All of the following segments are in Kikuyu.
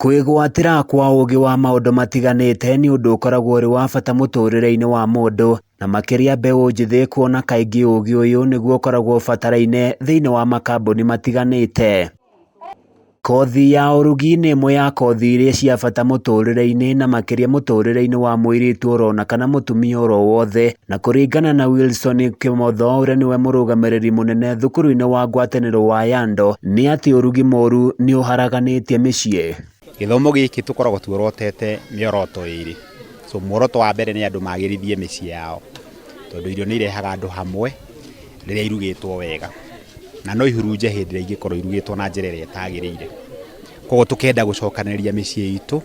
Kwĩgwatĩra kwa ũgĩ wa maũndũ matiganĩte nĩ ũndũ ũkoragwo ũrĩ wa bata mũtũrĩre-inĩ wa mũndũ, na makĩria mbeũ njĩthĩ kuona kaingĩ ũgĩ ũyũ nĩguo ũkoragwo ũbataraine thĩinĩ wa makambuni matiganĩte. Kothi ya ũrugi nĩ ĩmwe ya kothi iria cia bata mũtũrĩre-inĩ na makĩria mũtũrĩre-inĩ wa mũirĩtu orona kana mũtumia oro wothe, na kũringana na Wilson Kĩmotho ũrĩa nĩwe mũrũgamĩrĩri mũnene thukuru-inĩ wa ngwatanĩro wa Yando nĩ atĩ ũrugi mũru nĩ ũharaganĩtie mĩciĩ. Gĩthomo gĩkĩ tũkoragwo tuorotete mĩoroto ĩrĩ. So muoroto wa mbere nĩ andũ magĩrithie mĩciĩ yao, tondũ irio nĩ irehaga andũ hamwe rĩrĩa irugĩtwo wega, na no ihurunje hĩndĩ ĩrĩa ingĩkorwo irugĩtwo na njĩra ĩrĩa ĩtagĩrĩire. Koguo tũkenda gũcokanĩrĩria mĩciĩ itũ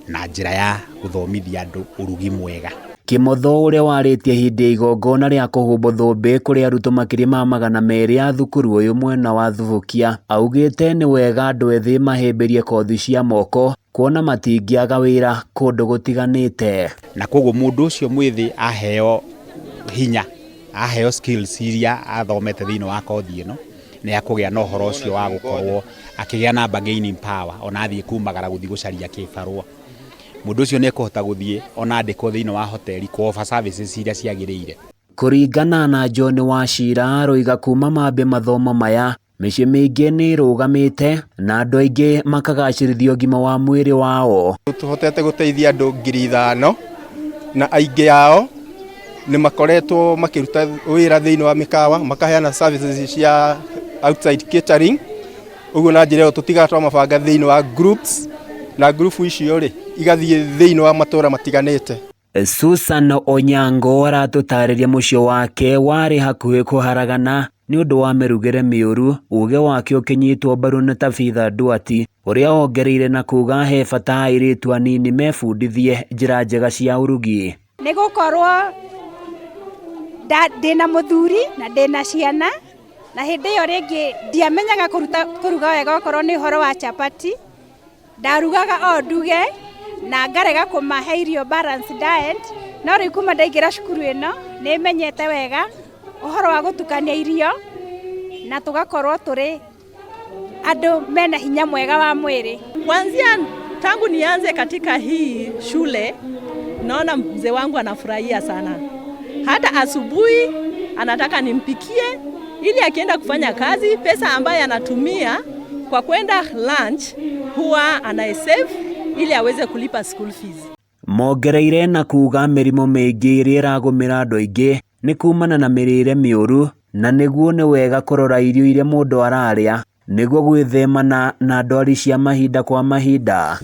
na njĩra ya gũthomithia andũ ũrugi mwega. Kĩmotho ũrĩa warĩtie hĩndĩ ya igongona rĩa kũhumbwo thũmbĩ kũrĩ arutwo makĩria ma 200 a thukuru ũyũ mwena wa Thubukia, augĩte nĩ wega andũ ethĩ mahĩmbĩrie kothi cia moko kuona matingĩaga wĩra kũndũ gũtiganĩte. Na koguo mũndũ ũcio mwĩthĩ aheo hinya, aheo skills iria athomete thĩinĩ wa kothi ĩno, nĩ akũgĩa na ũhoro ũcio wa gũkorwo akĩgĩa na bargaining power ona athiĩ kumagara gũthiĩ gũcaria kĩbarũa. Mũndũ ũcio nĩ ekũhota gũthiĩ ona andĩkwo thĩinĩ wa hoteli kũ offer services iria ciagĩrĩire. Kũringana na John Wachira aroiga kuma mambie mathomo maya, mĩciĩ mĩingĩ nĩ ĩrũgamĩte na andũ aingĩ makagacĩrithia ũgima wa mwĩrĩ wao. Tũhotete gũteithia andũ 5,000 na aingĩ ao nĩ makoretwo makĩruta wĩra thĩinĩ wa mĩkawa, makaheana services cia outside catering. Ũguo na njĩra ĩyo tũtigaga twamabanga thĩinĩ wa groups, na group icio rĩ igathiĩ thĩinĩ wa matũra matiganĩte. Susan Onyango aratũtarĩria mũciĩ wake warĩ hakuhĩ kũharagana nĩ ũndũ wa mĩrugĩre mĩũru, uge wake ũkĩnyitwo mbaru nĩ Tabitha Duati ũrĩa ongereire na kuga he bata airĩtu anini mebundithie njĩra njega cia ũrugi. Nĩ gũkorwo ndĩna mũthuri na ndĩna ciana, na hĩndĩ ĩyo rĩngĩ ndiamenyaga kũruga wega okorwo nĩ ũhoro wa chapati, ndarugaga o nduge na ngarega kũmahe irio balanced diet, no rĩu kuma ndaingĩra cukuru ĩno nĩ menyete wega ũhoro wa gũtukania irio na tũgakorwo tũrĩ andũ mena hinya mwega wa mwĩrĩ. Kuanzia tangu nianze katika hii shule, naona mzee wangu anafurahia sana. Hata asubuhi anataka nimpikie ili akienda kufanya kazi, pesa ambayo anatumia kwa kwenda lunch huwa anaisave ili aweze kulipa school fees. Mongereire na kuga mĩrimũ mĩingĩ ĩrĩa ĩragũmĩra andũ aingĩ nĩ kumana na mĩrĩre mĩũru, na nĩguo nĩ wega kũrora irio iria mũndũ ararĩa nĩguo gwĩthemana na ndwari cia mahinda kwa mahinda.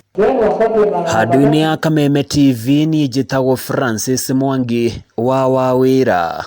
Handũ-inĩ ya Kameme TV niĩ njĩtagwo Francis Mwangi wa Wawĩra.